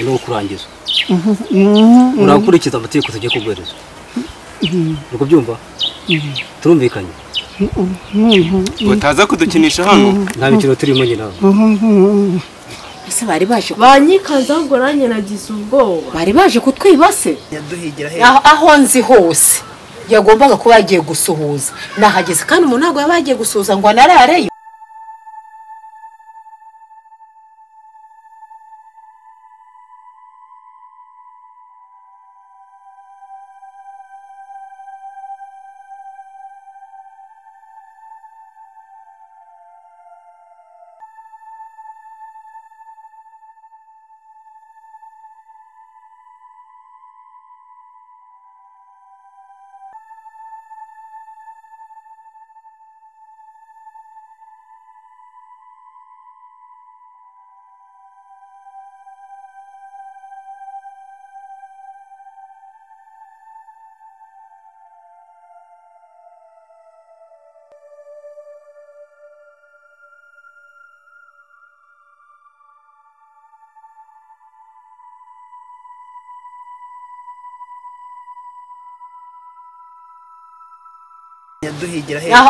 No kurangiza. Urakurikiza amategeko tugiye kuguhereza. Uko byumva? Turumvikanye. Utaza kudukinisha hano? Nta bikino turimo nyina. Ese bari baje banyikanza ahubwo nanjye nagize ubwoba. Bari baje kutwiba se? Yaduhigira he? Aho nzi hose yagombaga kuba yagiye gusuhuza. Nahageze kandi umuntu ntabwo yaba yagiye gusuhuza ngo anarareyo.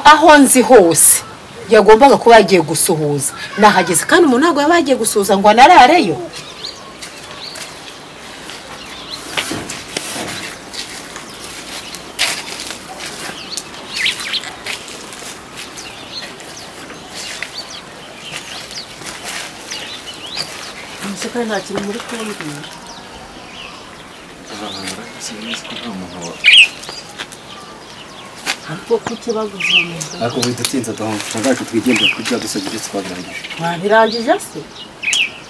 Aho nzi hose yagombaga kuba yagiye gusuhuza. Nahageze kandi umuntu ntabwo yaba yagiye gusuhuza ngo anarareyo. Nta kintu muri kumbwira. Ariko kuki baguze? Ariko bidutinza duha amafaranga yacu twigendera kuko dusabye ibyo twabirangije. Mwabirangije se?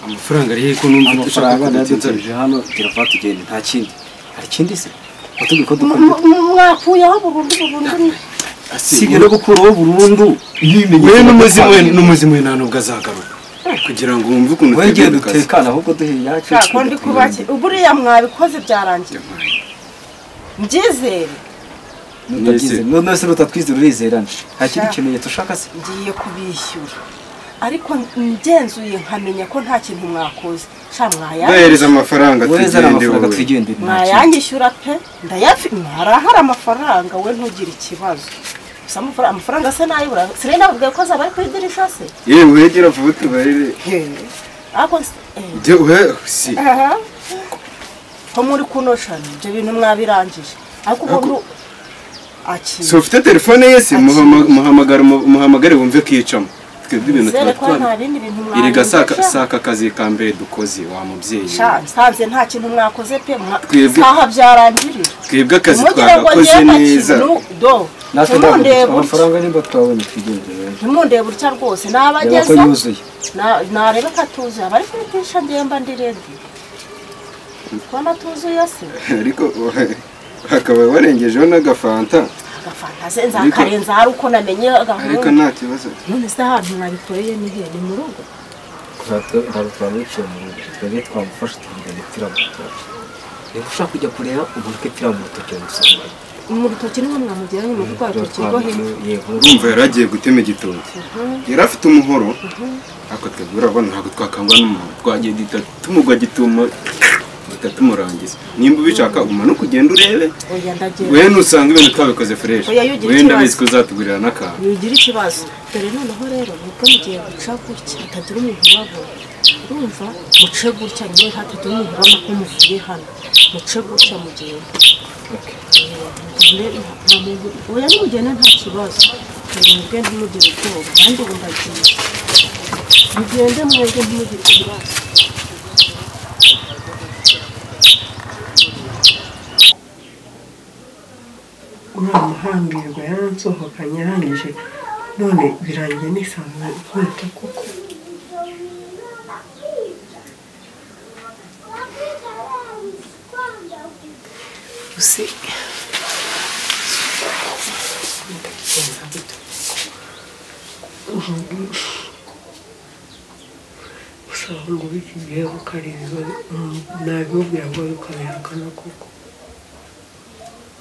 Amafaranga ari ko numva dushaka kudutinza hano tirava tugende nta kindi. Hari kindi se? Watubwiye ko dukora mwakuyeho burundu burundu. Sige no gukuraho burundu. We n'umuzimu we nta nubwo azagaruka. Kugira ngo wumve ukuntu twebwe dutekana ahubwo duhe yacu. Ko ndi kubaki uburiya mwabikoze byarangiye. Mbyizere. None se rutatwizera urizerana. Nta kindi kimenyetso ushaka se? Ngiye kubishyura. Ariko ngenzuye nkamenya ko nta kintu mwakoze. Sha mwaya. Bahereza amafaranga tugende. Mwayanyishyura pe. Ndayafi mwarahara amafaranga we ntugire ikibazo. Amafaranga se nayibura. Sirena avuga ko azaba ari kwidirisha se. Yewe wegera vuba tubarire. Ako je we si. Ko muri kunoshana ibyo bintu mwabirangije. Ariko ubu aki. So ufite telefone yese muhamagare wumve kiyicamo. Twebwe ibintu tubatwara. Irega saka kazi ka mbere dukoze wa mubyeyi. Sha nsanze nta kintu mwakoze pe saha byarangirira. Twebwe akazi twagakoze neza. Do. Amafaranga nimba twabonye twigendere. Ntimundebe utya rwose nabageza. Nareba katuzuye abari kwitisha ngemba ndi ready. Kwana tuzuye se. Ariko akaba warengejeho n'agafanta. Agafanta se nzakarenza hari uko namenye gahunda. Ariko nta kibazo. None se ahantu mwabikoreye ni he? Ni mu rugo? Ntabwo twamwiciye mu rugo. Twebwe twamufasha tugenda gupfira mu rutoki. Niba ushaka kujya kureba umuntu ko ipfira mu rutoki yamusangayo. Mu rutoki niho mwamujyanye mu rwa rutoki rwo hino. Urumva yari agiye gutema igitoki. Yari afite umuhoro. Ariko twebwe urabona ntabwo twakangwa n'umuhoro. Twagiye duhita tumugwa gituma tumurangiza. Nimba ubishaka umanuka ugenda urebe. We nusanga ibintu twabikoze fresh. Wenda bizi ko uzatugurira n'akantu. Ugira ikibazo. Dore noneho rero nuko mugiye guca gutya hatagira umuntu ubabona. Urumva muce gutya niwe hatagira umuntu ubona ko muvuye hano. Muce gutya mugende. Oya nimugende nta kibazo. Mwebwe ntimugire ubwoba. Nanjye ubu ndagiye. Mugende mwebwe ntimugire ikibazo. Uriya muhambirwa yaransohokanye arangije none birangiye nisanzwe nkweto koko. Usi gusa ngo biki gihe kuko ari ibibazo nabimubwira ngo bikabihakana koko.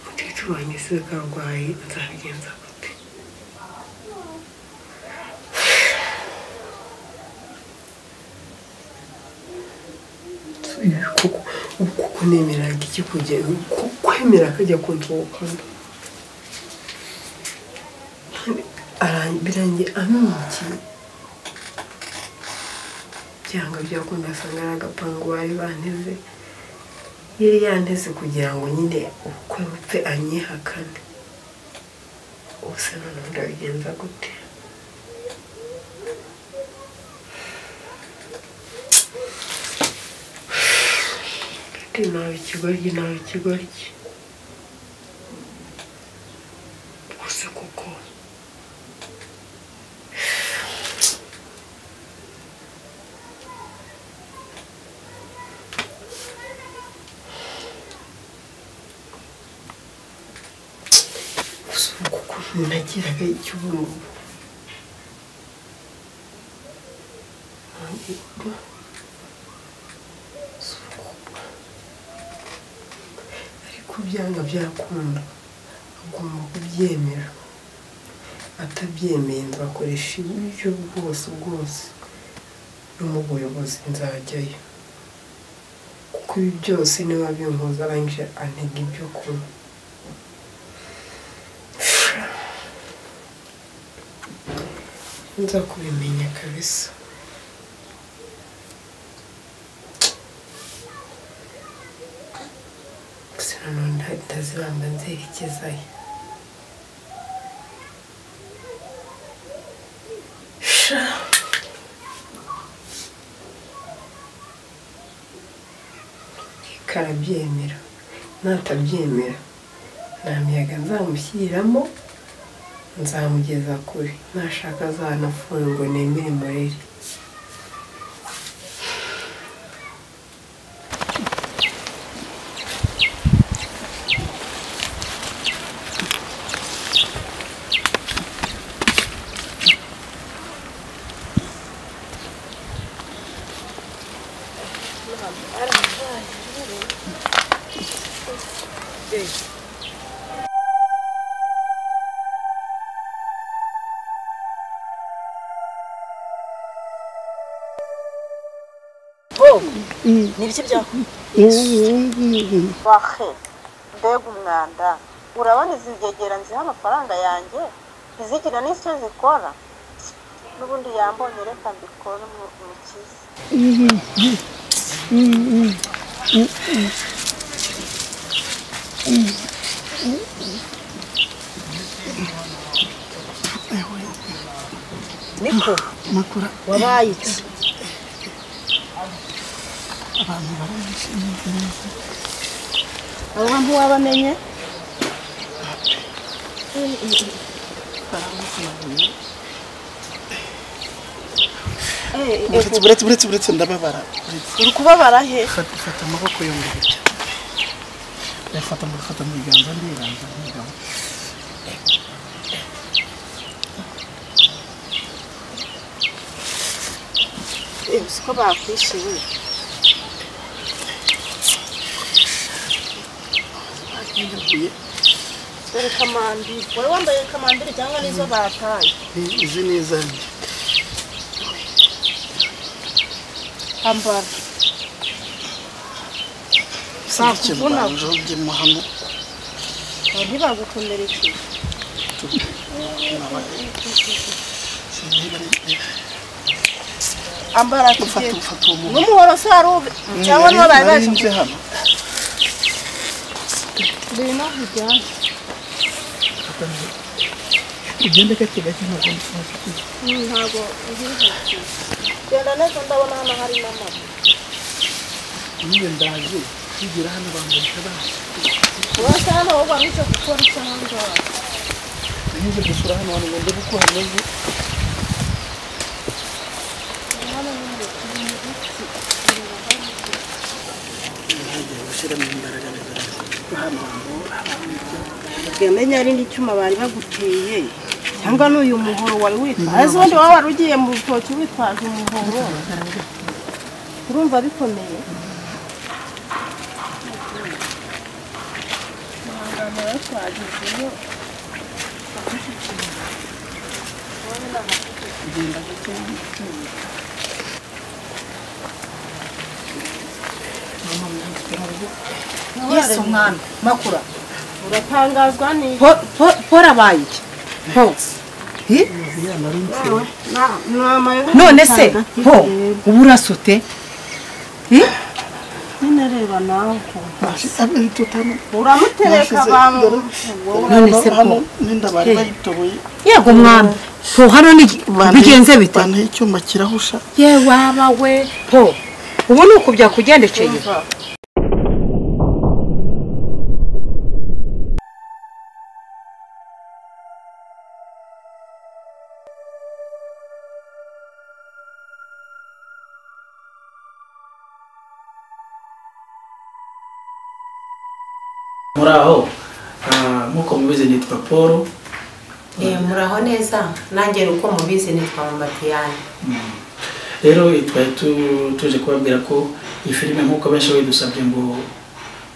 Umukecuru wanjye se karwaye nzabigenza gute? Kuko nemeraga iki kujya kwemera akajya kunsohokana birangiye ampimukiye byanga byakunda asanga ari agapangu bari banteze yari yanteze kugira ngo nyine ubukwe bupfe anyihakane ubuse noneho ndabigenza gute nawe ikigoryi gusa kuko kuko nagiraga icy'ubungubu byanga byakunda agomba kubyemera atabyemeye nzakoresha uburyo bwose no mu buyobozi nzajyayo kuko ibi byose niba binkoza arangije antega ibyo kunywa nza kubimenya kabisa ndazibamba nzerekezayo karabyemera natabyemera nta miyaga nzamushyiriramo nzamugeza kure nashaka azanafungwe nemere murere Nibiki byaho bahe mbega umwanda urabona izi ngegera nziha amafaranga yanjye ntizigira n'icyo zikora n'ubundi yambonye reka mbikore mukize Niko makura wabaye iki abantu barishimye neza abo bantu wabamenye buretse ndababara uri kubabara he fata amaboko yombi gutya fata mu biganza ndiganza ntigabo siko bakwishyuye dore kamambiri wari wambaye kamambiri cyangwa nizo bataye izi ni izanjye ambara bakuvuna hano ntibagukomerekeje ambara n'umuhoro se wari ube cyangwa niba bari baje hano ngwino ujyane ugende gake gake ntabwo ntabwo uhihutiye genda neza ndabona hano harimo amazu niyo ndaje tugera hano abantu bahita baza wowe hano wowe wari uje gukora icyo aho ngaho nanyuze gusura hano hantu ngo ndebe uko hameze ntagiye gushyiramo imbaraga hano hantu menya ari n'icyuma bari baguteye cyangwa n'uyu muhoro wari witwaje ubundi wowe wari ugiye mu rutoki witwaje umuhoro urumva bikomeye Yesu mwami makura uratangazwa ni Paul abaye iki po none se po ubu urasute nyine nawe uramutereka abantu none se po yego mwami po hano ni bigenze bite banteye icyuma kirahusha ye waba we po ubu ni uko byakugendekeye. Muraho nkuko mubizi nitwa Paul. Muraho neza nanjye uko mubizi nitwa Mama Diane. Rero twari tuje kubabwira ko iyi filime nkuko benshi bayidusabye ngo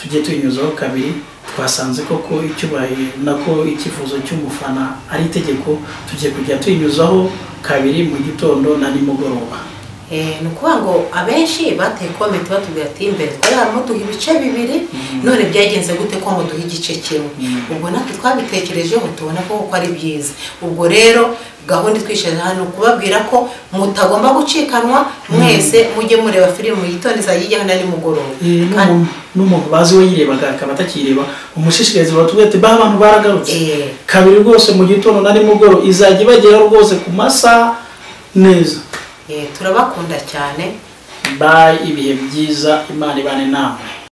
tujye tuyinyuzaho kabiri, twasanze koko icyubahiro nako icyifuzo cy'umufana ari itegeko, tugiye kujya tuyinyuzaho kabiri mu gitondo na nimugoroba. Ni ukuvuga ngo abenshi bateye comment batubwira ati imbere twari muduha ibice bibiri none byagenze gute ko muduha igice kimwe. Ubwo natwe twabitekerejeho tubona ko ari byiza. Ubwo rero gahunda twishaje hano kubabwira ko mutagomba gucikanwa mwese mujye mureba filime mu gitondo izajya na nimugoroba. N'umuntu bazi we yirebaga akaba atakireba umushishikarize batubwira ati ba abantu baragarutse kabiri rwose mu gitondo na nimugoroba izajya ibageraho rwose ku masaha neza. Turabakunda cyane. Bye, ibihe byiza, Imana ibane namwe.